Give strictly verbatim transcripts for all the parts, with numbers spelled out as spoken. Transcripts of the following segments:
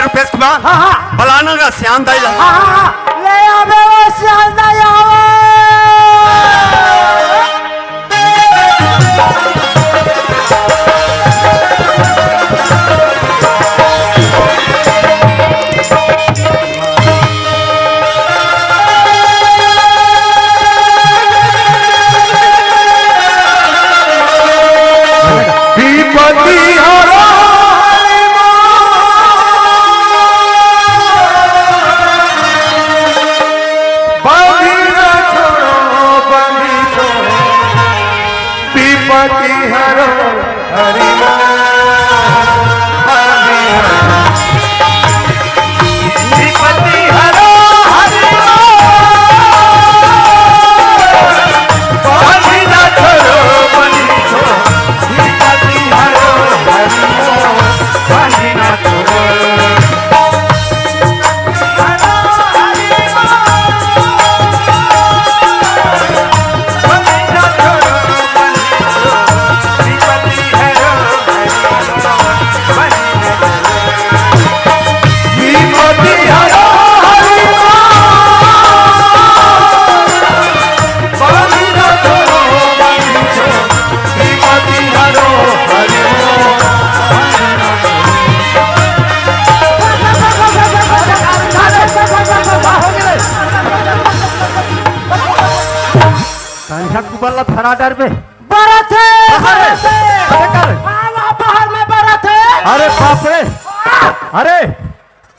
रुपेश कुमार, हाँ, हाँ। बलाना गा श्याम दाई ला। हाँ, हाँ, हाँ। ले आवे वो श्याम दाई, आवे। विपत्ति हरो हरि बंधी न छोड़ो, बंधी छोड़ो, विपत्ति हरो हरि बंधी हरो। विपत्ति हरो हरि बंधी न छोड़ो, बंधी छोड़ो, विपत्ति हरो हरि बंधी न छोड़ो। कंझा कुबल ला धरा डरबे। बरत हे, अरे, बरत हे। अरे, कर। हाँ, वहाँ बाहर में बरत हे। अरे बाप रे। अरे,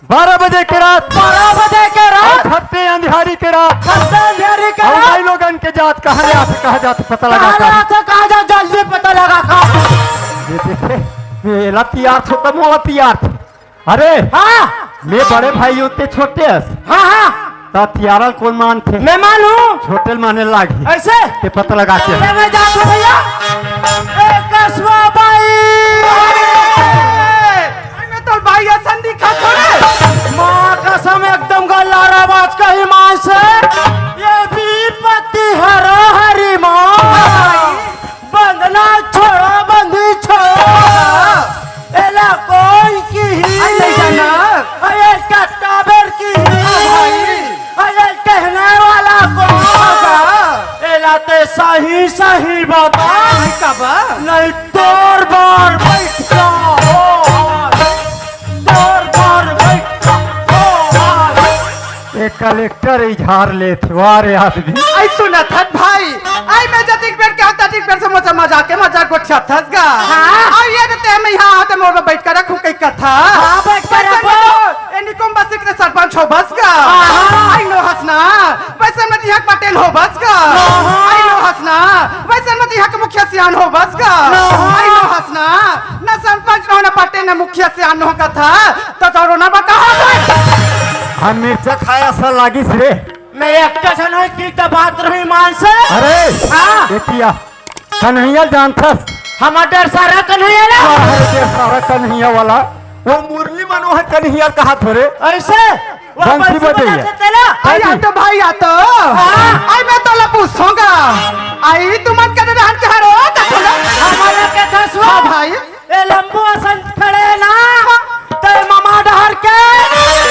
बारह बजे के रात। बारह बजे के रात। अउ घट्टे अंधियारी के रात। घट्टे अंधियारी के अउ रात। भाई लोगन के जात कहाँ ले आथे, कहाँ जाथे, पता लगा कहाँ ले का। आथे, कहाँ जाथे, जल्दी पता लगा का। ये देखे, ये एला तियार छो, तब मोला तियार थे। अरे, हाँ। मैं बड़े भाई हूँ, ते छोटे हस। हाँ, हाँ। त तियारल कौन मानथे? मैं मानूं। छोटे ल माने लागी। ऐसे? ते पता लगा के। अरे, मैं जात हूँ भैया। ए, कसवा बाई। अरे, मैं तो भाई असन दिखा थोड़े। माँ कसम, एकदम गल्लार आवाज कही माँ से। ये विपत्ति हरो हरि माँ। बंधना छोड़ो, बंधी छोड़ो। एला कोन किही? आई नहीं जाना। अरे कत्ता बेर किही? हाँ भाई। अरे कहने वाला कोन? हाँ बा। एला ते सही सही बता। आई का बा? नहीं तोर बर बैठ का हो। तोर बर बैठ का हो। ए कलेक्टर इजहार लेथे, वाह रे आदमी। आई सुनत हस भाई, आई मैं जतिक बेर के ततिक बेर से मोर से मजाक के मजाक गोठियाथस गा। हाँ। आई ये ते मैं यहाँ आते मोर में बैठ कर रखूं कई कथा। हाँ, बैठ कर वैसे रखो। मैं तो ए निकुम बस्ती के सरपंच होबस गा। हाँ। आई नो हसना, वैसे मैं तिहक पटेल होबस गा। हाँ। आई नो हसना, वैसे मैं तिहक मुखिया सियान होबस गा। हाँ। आई नो हसना, न सरपंच रहो, न पटेल, न मुखिया सियान हो कथा। त तोरो ना बता। हम मिर्चा खाया सा लागिस रे। मैं एक झन होय की त बात रही मान से। अरे, हाँ। एतिया कन्हैया जानथस? हमर डर सारा कन्हैया ना। हाँ, अरे, डर सारा कन्हैया वाला। वो मुरली मनोहर कन्हैया कहा थोरे। ऐसे? वो बंसी बंसी बजैया। बजाते तेला? आई आ तो भाई आ तो। हाँ। आई मैं तोला पूछूंगा। आई तुमन के रहन के हरो का थोला? हमारा के दसवा। हाँ भाई। ए लंबू असन खड़े ना, ते ममा डहर के,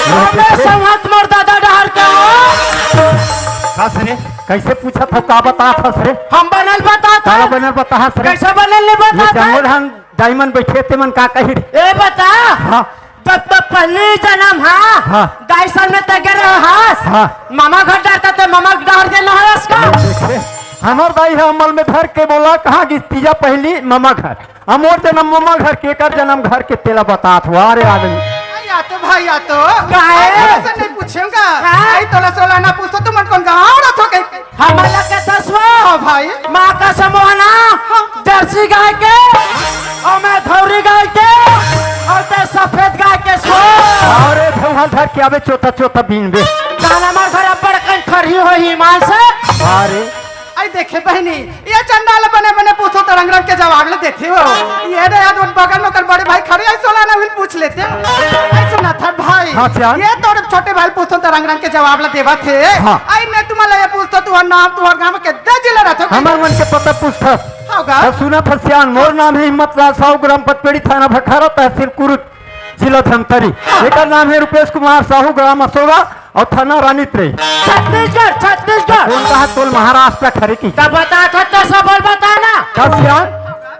हमें संगत मोर दादा डहर के हो। का सरे? कैसे पूछत हो, का बतात हस रे? हम बनल बतात काला हन। बनल बतात हस रे? कैसे बनल नहीं ये बतात हन? जंगल हम डायमंड बैठे ते मन का कही रे? ए बता। हाँ। जब तो पहली जन्म हा, हाँ। ढाई साल में तैयार रहा हास। हाँ। ममा घर डरता ते ममा डहर के नहरस का। देखे, हमर दाई ह अमल में धर के बोला, कहाँ गिस तीजा पहली ममा घर। अमोर जन्म ममा घर के कर जन्म घर के तेला बतात हुआ रे आदमी। आई आ तो भाई आ तो। काहे? आई तोला से नहीं पूछूंगा। हाँ? आई तोला सोला ना पूछतो तुमन कौन गाँव रथो कहीं? हमला के दसवा। हाँ भाई। माँ का समूहना, जर्सी गाय के, और मैं धौरी गाय के, और ते सफेद गाय के सो। अरे धौहा धर के आवे चोता चोता बीन बे। गाना मार घर बड़ कन खरी हो ही मान से। अरे। आई देखे बहनी, ये चंडाल बने बने पूछो त रंग रंग के जवाब ले देथे हो। ये रे याद उन बगल में कर बड़े भाई खड़े, आई सोला ना हुई पूछ लेते। आई सुनत हस भाई। हाँ, सियान। ये तोर छोटे भाई पूछो त रंग रंग के जवाब ले देवत हे। हाँ। आई मैं तुम्हारा ये पूछतो, तुम्हारा नाम, तुम्हारा गाँव के दे जिला रहते हो। हमर मन के पता पूछथस। हाँ गा। त सुनत हस सियान, मोर नाम है हिम्मत लाल साहू, ग्राम पतपेड़ी, थाना भखारा, तहसील कुरुद। जिला धमतरी। एकर नाम हे रूपेश कुमार साहू, ग्राम असोगा अउ थाना रानीतराई। छत्तीसगढ़, छत्तीसगढ़। कौन कहा तोल महाराष्ट्र खरे की? तब बता था तो सब बता ना। कस यार,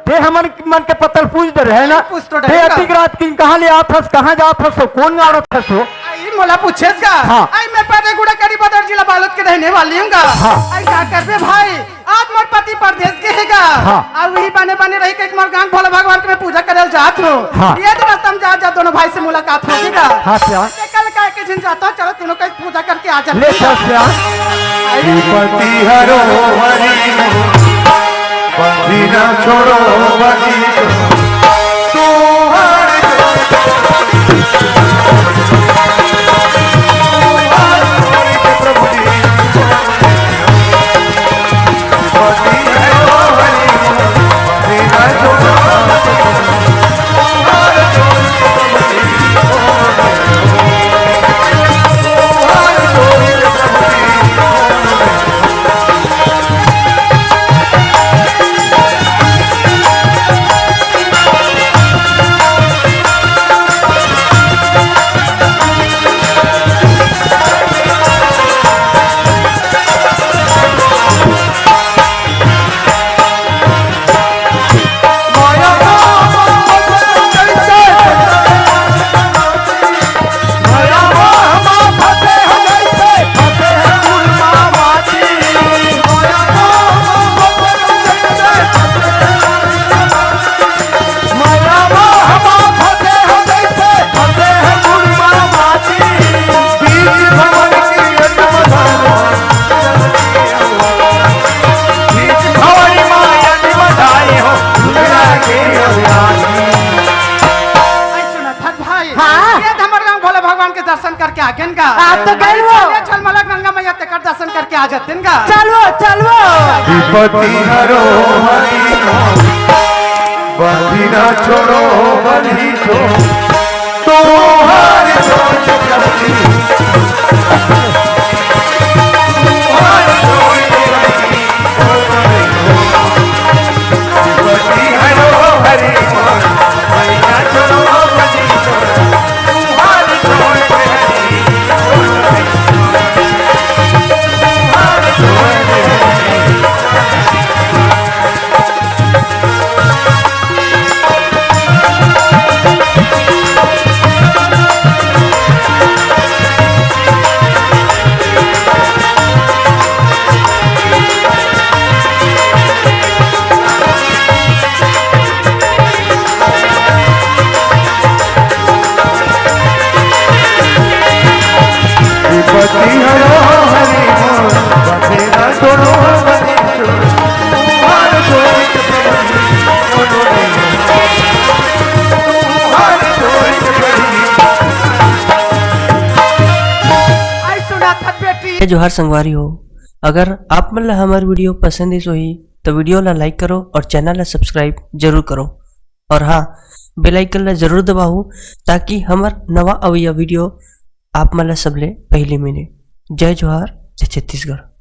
ते हमन मन के पतल पूछ डरे हे ना। पूछ तो ते डरे का? अतिक रात किन कहाँ ले आत हस, कहाँ जात हस, कौन गाँव रखत हस हो? आई मोला पूछेस गा? हाँ। आई मैं पाटे गुड़ा करी बदर जिला बालोद के रहने वाली हूँ गा। हाँ। आई का करबे भाई, आज मोर पति परदेस गे हे गा। हाँ। अब वही बने बने रही के मोर गांव भोला भगवान के मैं पूजा करल जात हूँ। हाँ। ये तो रास्ता में जा जा दोनों भाई से मुलाकात होगी गा। हाँ श्याम। ते कल का के झिन जाता हूँ, चलो तीनों का पूजा करके आ जाते ले हैं। चल श्याम। आई। पति हरो हरि बंदी ना छोड़ो बंदी तो तू हर भाई, हाँ। ये हमर गांव भोले भगवान के दर्शन करके आ गेन गा। आ तो गई वो। चल, चल, मला गंगा मैया तेकर दर्शन करके आ जाते हैं गा। चलो, चलो। विपत्ति हरो हरि, बंदी ना छोड़ो बंदी तो, तुम्हारे जोहार संगवारी हो, अगर आप मन ला हमर video पसंद आइस होही, तो video ला like करो और channel ला subscribe जरूर करो। और हाँ, bell icon ला जरूर दबाओ, ताकि हमर नवा अवइया video आप मन ला सबले पहली मिले। जय जोहार, जय छत्तीसगढ़।